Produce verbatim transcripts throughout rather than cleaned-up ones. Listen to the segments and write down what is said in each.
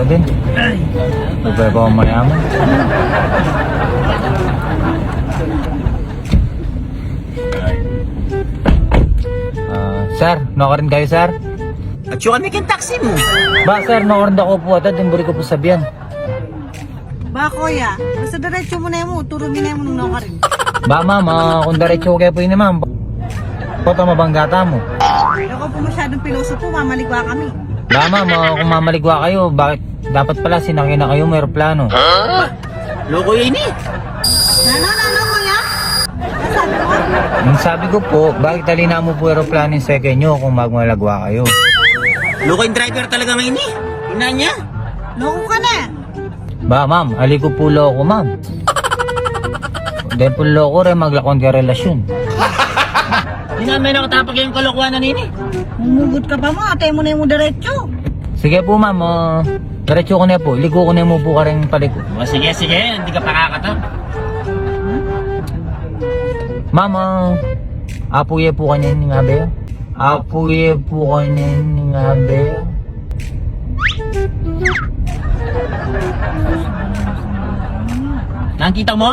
Din. Ay. Sabay pa ako mayaman. Ah, sir, nukarin kayu, sir? Atyu kami king taxi mu. Ba, sir, nukarin da ku pu. Ata, dinan ku pu sabian. Ba, kuya, basta diretsu mu ne mu, turu mi ne mu nung nukarin. Ba, ma'am, ah, kung diretsu ke pu ini, ma'am, pota mabangga tamu. Loko pu masyadung pilosopo, mamaligwa kami. Ba, ma'am, ah, kung mamaligwa kayu, bakit dapat pala sinake na kayu mu eroplano? Loko ini. Nanu, nanu, kuya? Nanu sabi mu? Ing sabi ku pu, bakit ali na mu pu eroplano ing sake yu kung magmaligwa kayu? Loko ing driver talaga ngeni. Ina niya. Loko ka na. Ba, ma'am, ali ku pu loko, ma'am. Deng pu loko re, maglakwan ke relasyun. Di na, menakatapang ing kalokoan a ini. Mumugut ka pa mu, ate mu ne mu diretsu. Sige pu, ma'am, ah, diretsu ku ne pu, liku ku ne mu pu kareng paliku. O, sige, sige, hindi ka pakakatap. Ma'am, ah, apu ye pu kanyan ning abe. Apu ye pu kanyan ning abe. Nang kita mu?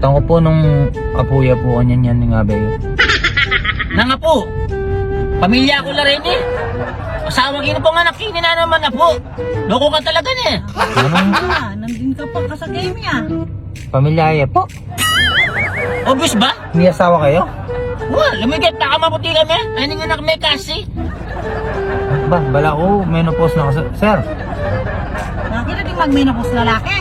Tangku pu nung apu ye pu kanyan ning abe. Nang apu? Pamilya ku la reni. Asawa kini pu, anak kini na naman apu. Loko ka talaga ne. Nanu? Ah, nandin ka pa kasakay niya. Pamilya ye pu. Obvious ba? May asawa kayu? Wa, lumigit na ka maputi kami. Ay, ning anak me kasi. Ba, bala ku menopause na kasi, sir. Bakit na di mag-menopause lalaki?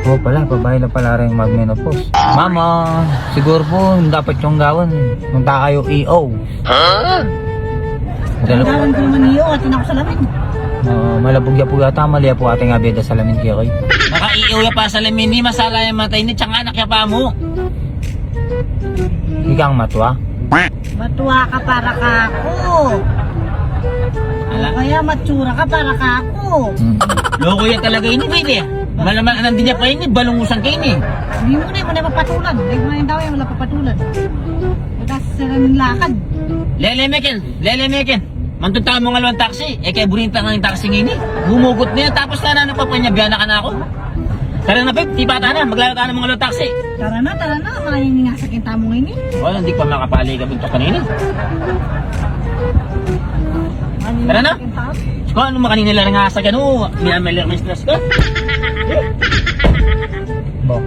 O pala, babai la pala ring mag-menopause. Ma'am, ah, siguru pu, dapat yung gawan. Punta kayu E O. Dalawa. Gawan ku naman E O, atin aku salamin. Ah, malabug ya pu yata, mali ya pu ating abida salamin kaya kayu. Maka E O ya pa salamin ini, masala ya mata ini, tsaka anak ya pa mu. Ikang matua? Matua ka para kaku. Ala. Kaya matsura ka para kaku. Hmm. Loko ya talaga ini, baby. Malaman, nandin ya pa ini, balungusan ka ini. Hindi mu na, mu na papatulan. Hindi mu na yung tao yung wala papatulan. Butas sila ng lakad. Lele, Mekin. Lele, Mekin. Mantu tamu ngan alwang taksi, e ke bunita ngan ing taksi ngeni. Gumugut ne, tapos na, nanu pa pu, nya biana ka na aku. Tara na, Pep, tipa ta na, maglalu ta na ngan alwang taksi. Tara na, tara na, maningasak ing tamu ngeni. O, hindi pa makapali ka buntok kanini. Tara na. Maningasak ing tamu. Kung anu makanini la ring asak, anu, minamali ang stress ko. Ba.